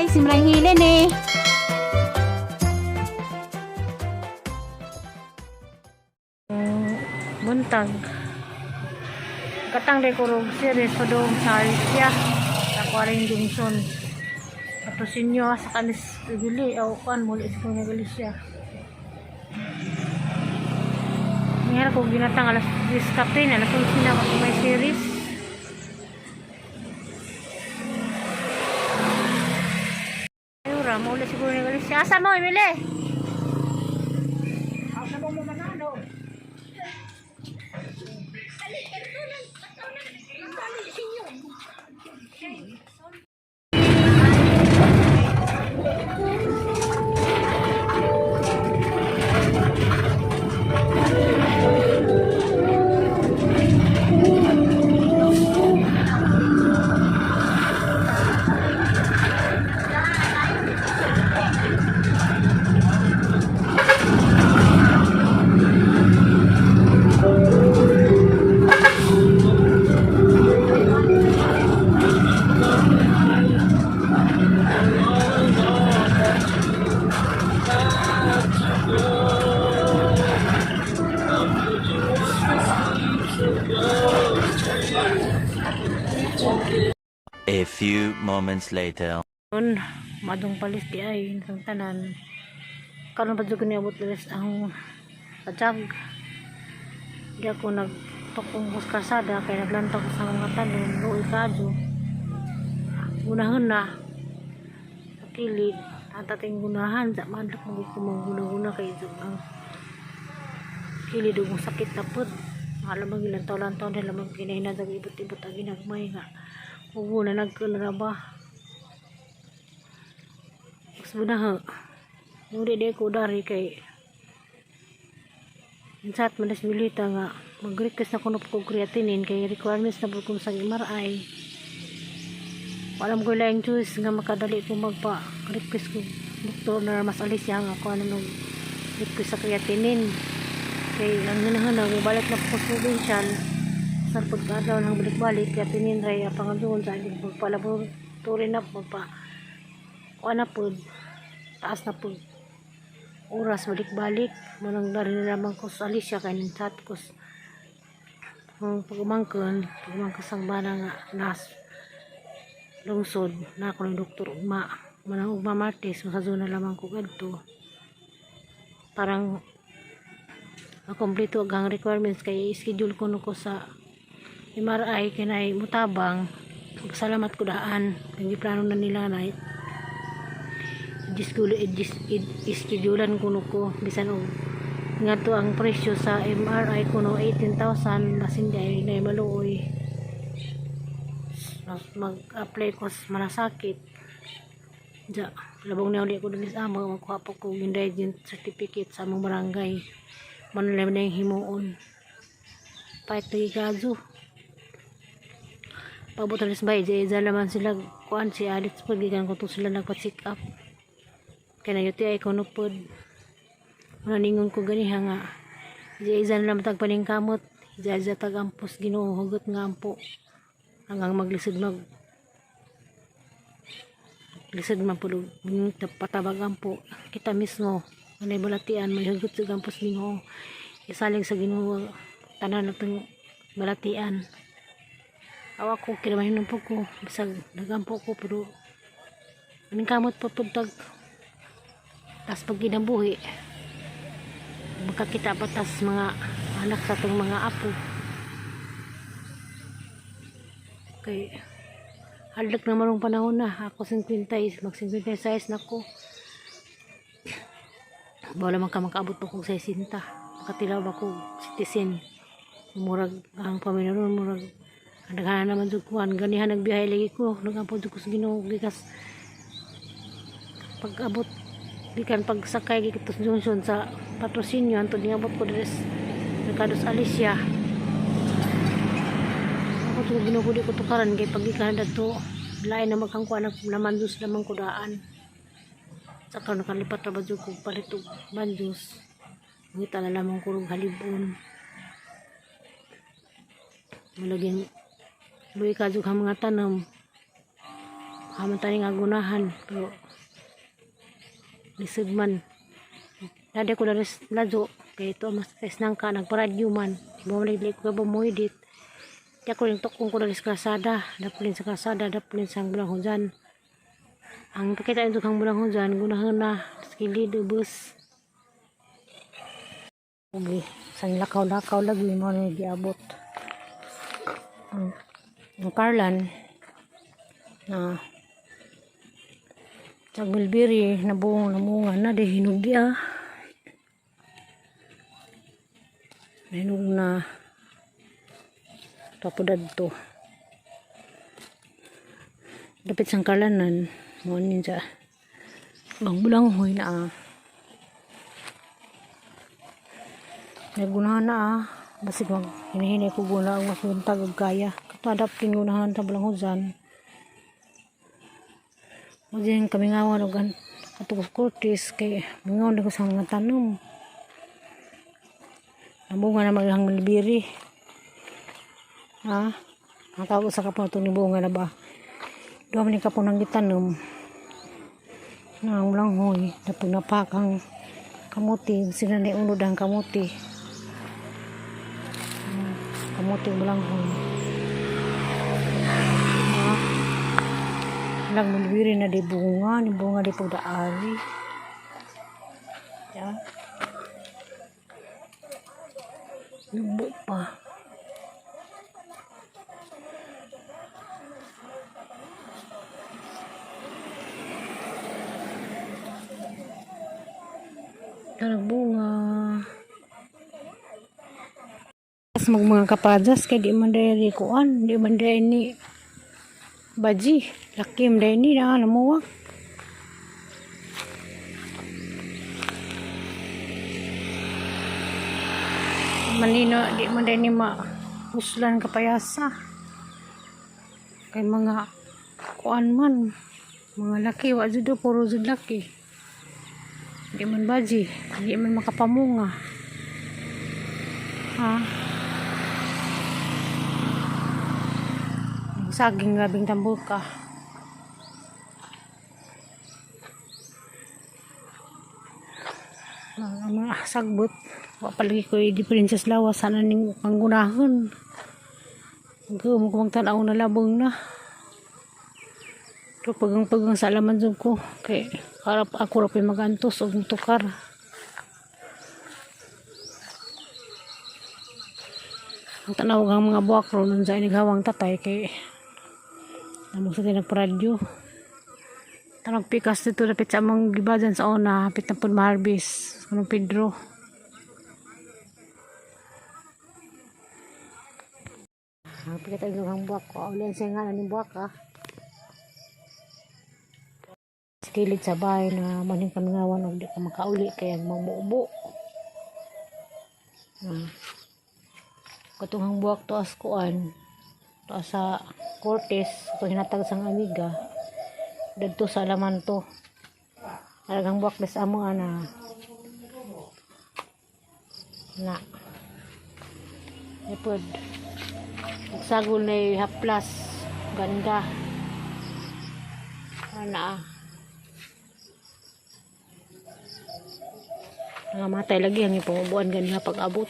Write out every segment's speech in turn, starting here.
Simrang Hilen eh. Buntag. Katang dekorog series padung sa Alicia. Sa Kwaring Jungson. Patrosinyo sa kanis guli o kuan muli sa kong Alicia. Ngara ko ginatang alas 10 kape na alas 11 na ako may series. Ayura, muli siguro ni Alicia. Asa mo, Emily? A few moments later. Yun, madong palis di ay ang tanan. Karon pa jud ko niabot diri sa ang sajag. Di ako nagpakungkos kasada kay naglantaw ko sa mga tanom, luoy kadyo. Gunahon na sa kilid. Ang tating gunahan, sa madlok mo ko mangguna-guna kay jud ang kilid ug sakit na pud. Alam mo gilantaw-lantaw nila mag ginahinad ang ibot-ibot ang ginagmay nga. Ubo na nagkunra ba? Mas bunaha. Nuri di ko dari kay Insat man das milita nga mag-request na kuno ko creatinine kay requirements na po kung sa MRI. Alam ko lang choice nga makadali ko magpa request ko doktor na mas alis siya nga ko ano nung request sa creatinine. Kay ang hinahan na balik na po sa provincial sa pagkaadlaw nang balik-balik creatinine ray pangadoon sa magpa-laboratory na po pa kuha na po taas na po oras balik-balik manang dari na lamang ko sa Alicia kay ning chat ko ang pagumangkon pagumangkon sang bana nga nas lungsod na ako ng doktor ugma manang ugma Martes masadyo na lamang ko kadto parang makompleto ang requirements kay schedule ko no ko sa MRI kinay mutabang. Salamat ko daan kay giplano na nila na ischedulean kuno ko bisan og ngadto ang presyo sa MRI kuno 18,000 basin di ay na maluoy mag-apply ko sa malasakit ja labong na uli ko dinhi sa amo magkuha po ko indigent certificate sa among barangay manulay na yung himuon pahit lagi kazo pagbutan sa bay di naman sila kuan si Alex pag gikan ko to sila nagpa-check up kay na UTI ko no pod naningon ko ganiha nga isa na lang tag paningkamot isa tag ampos Ginoo hugot nga ampo hanggang maglisod mag lisod man pud og patabag ampo kita mismo anay balatian may hugot sa ampos Ginoo isalig sa Ginoo tanan natong balatian awa ko kinamahinom po ko bisag nagampo ko pero paningkamot pa pud tag tas pag ginabuhi makakita pa tas mga anak sa atong mga apo kay hadlok na marong panahon na ako 50 mag 56 na ko wala man ka makaabot pa kog 60 makatilaw ba ko citizen murag ang pamilya murag ang daghan naman jud kuan ganihan nagbiyahe lagi ko nagampo jud ko sa Ginoo gikas pag abot gikan pagsakay gikan sa junction sa patrosinyo antod niabot ko diri sa Mercados Alicia ako to Ginoo ko di ko tukaran kay pag gikan dadto lain na magkangkuan na laman juice lamang ko daan saka nakalipat ra ba jud ko palit og banjos ngita na lamang ko og halibon malaging luwi ka jud ang mga tanom. Amon tani nga gunahan pero lisod man. Dade ko daris ladyo kay ito mas nangka nagparadyo man. Bumalik dili ko ba mo edit. Di ako rin tukong ko daris kalsada, daplin sa kalsada, daplin sa bulang hujan. Ang pakita nito kang bulang hujan, gunahan na sa kilid ubos. Ugi, sa lakaw-lakaw lagi mo na giabot. Ang Carlan na sa bilbiri na buong namunga na di hinog di ah. Hinog na tapo dadto. Dapit sang Carlanan mo ni siya. Ang bulanghoy na ah. Nagunahan na ah. Basig mag hinihinay ko guna ang mas buntag og kaya. Katadap king gunahan sa bulang hujan. Mo din kami ngawan og ato ko kurtis kay mingaw na ko sa mga tanom. Nabunga na maghang malbiri. Ha? Ang tawag sa kapon itong nibunga na ba? Duha man ni kapon ang gitanom. Na ang langhoy, napag napakang kamuti, sila na unod ang kamuti. Kamuti ang langhoy. Ha? Lang malbiri na di bunga, ni bunga di pagdaari. Ya. Lubo pa. Nagbunga. Mas mag mga kapadas kay di man diri kuan, di man diri ni baji, laki man diri ni na namuwak. Manino di man diri ni ma uslan kapayasa. Kay mga kuan man, mga laki wa jud puro jud laki. Di man baji, di man makapamunga. Ha? Ang saging labing tambuka. Ang mga sagbot, wa palagi ko di princess lawas sana ning panggunahon. Ang ko magtan-aw na labong na. Pero pagang-pagang sa alaman jud ko kay harap ako ra pa'y magantos og tukar. Ang tanaw ang mga buwak ron nun sa inighawang tatay kay namong sa tinagparadyo. Tanag pikas dito dapit sa among gibadan sa una, hapit na pud ma-harvest. Kanong Pedro. Ang pikit ang ang buwak ko. Ulian siya nga ning buwak ah. Kilid sa bahay na maning kamingawan og di ka makauli kay ang mamuubo. Katong buwak tuas kuan, tuas sa Cortes, itong hinatag sang amiga. Dadto sa alaman to. Alagang buwak des amo ana. Na. Ipod. Sagol na haplas. Ganda. Ana. Nangamatay lagi ang ipangubuan gani nga pag-abot.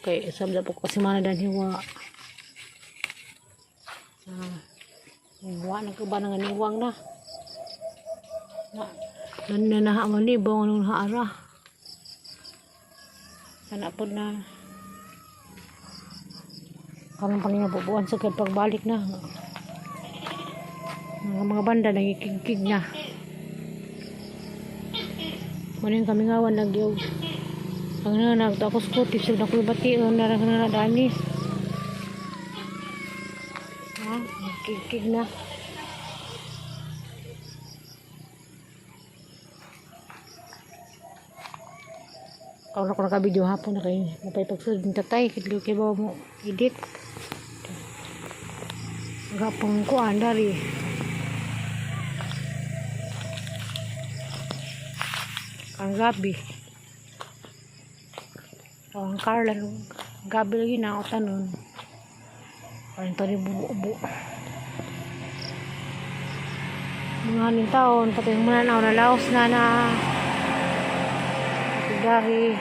Kay sabda po kasi mana dan hiwa. Hiwa nagkuba na nga niwang na. Na nan na man ni bong anong haara. Sana po na karon pa niya bubuan sa pagbalik na. Mga banda nangikigkig na. Manin kami ngawan nagyog. Ang nanag ako scooty sa nakulbati ang narang na dani. Ha, kigkig na. Karon ako naka-video hapon na kay mapay pagsud ng tatay kidlo kay ba mo edit. Gapon ko andari. Ang gabi. O, ang Carla, gabi lagi na ako tanon. Parang ito rin buo-buo. Mga haning taon, pati yung mananaw na laos na na. Pati dari.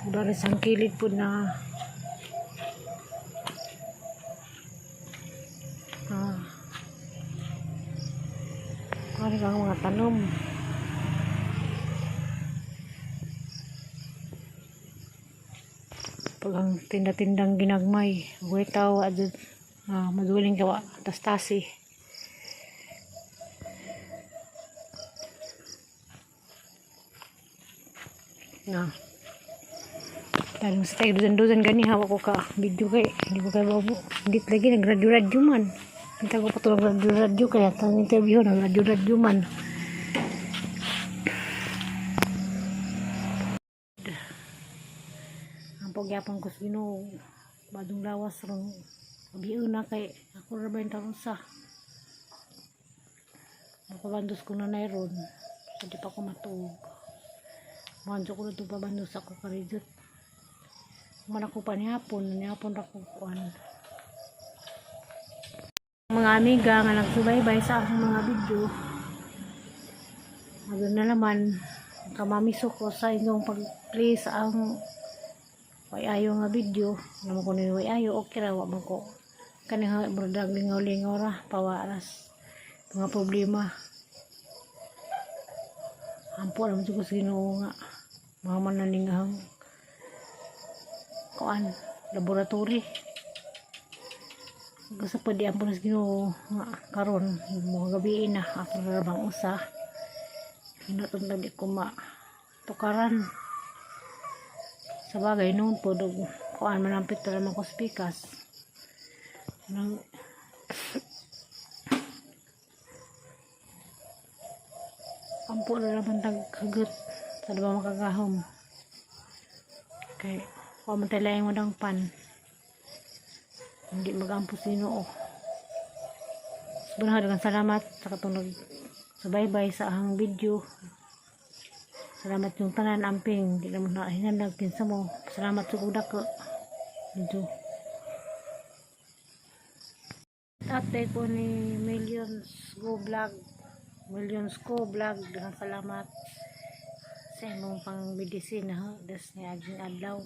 Dari sa kilid po na. Ah. Ano kang mga tanom? Pag ang tinda-tindang ginagmay, huwag tao, adud, ah, maduling kawa, tastasi. Na. Tanong sa tayo, dudan-dudan gani, hawak ko ka, video kay, hindi ko kayo babo. Hindi lagi, nagradyo-radyo man. Hindi ko patulog radyo-radyo, kaya tang interview, nagradyo-radyo man. Ang pagyapon ko sa Ginoo, badong lawas ron gabi na kay ako ra ba yung taon sa makabandos ko na nairon so di pa ko matuog. Manjo ko na ito pabandos ako karidot man ako pa nihapon ra ko kuan mga amiga nga nagsubaybay sa akong mga video. Ano na naman kamamiso ko sa inyong pag-play sa ang way ayo nga video naman ko ni way ayo, okay ra, wa man ko kani murag lingaw-lingaw ra pawaras mga problema. Ampo naman ko sa Ginoo nga mga mananing ang kuan laboratory. Gusto pa di ampo na sa Ginoo nga karon mga gabi na ako ra bang usa hinatong di ko ma tukaran sa bagay noon po dog kuan manampit na naman ko spikas nang ampo na naman tagkagat sa diba makagahom kay kuan man tayo laing wadang pan hindi magampo sino. Sobrang daghang salamat sa katong nagsubaybay sa ahang video. Salamat yung tanan amping di naman na hinanag kinsa mo. Salamat sa kudak ko medyo ate ko ni Millions Go Vlog, Millions Go Vlog, daghang salamat sa imong pang medisina ha des ni aging adlaw.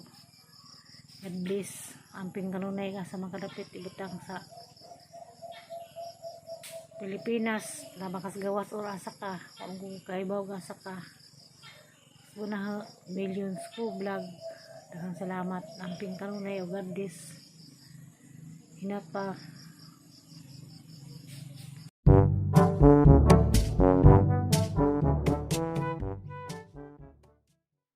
God bless. Amping kanunay ka sa makadapit ibutang sa Pilipinas na makasgawas or asa ka kung kaibaw ka asa ka. Una ha, Millions Ko Vlog, daghang salamat amping kanunay o God bless. Hinat pa.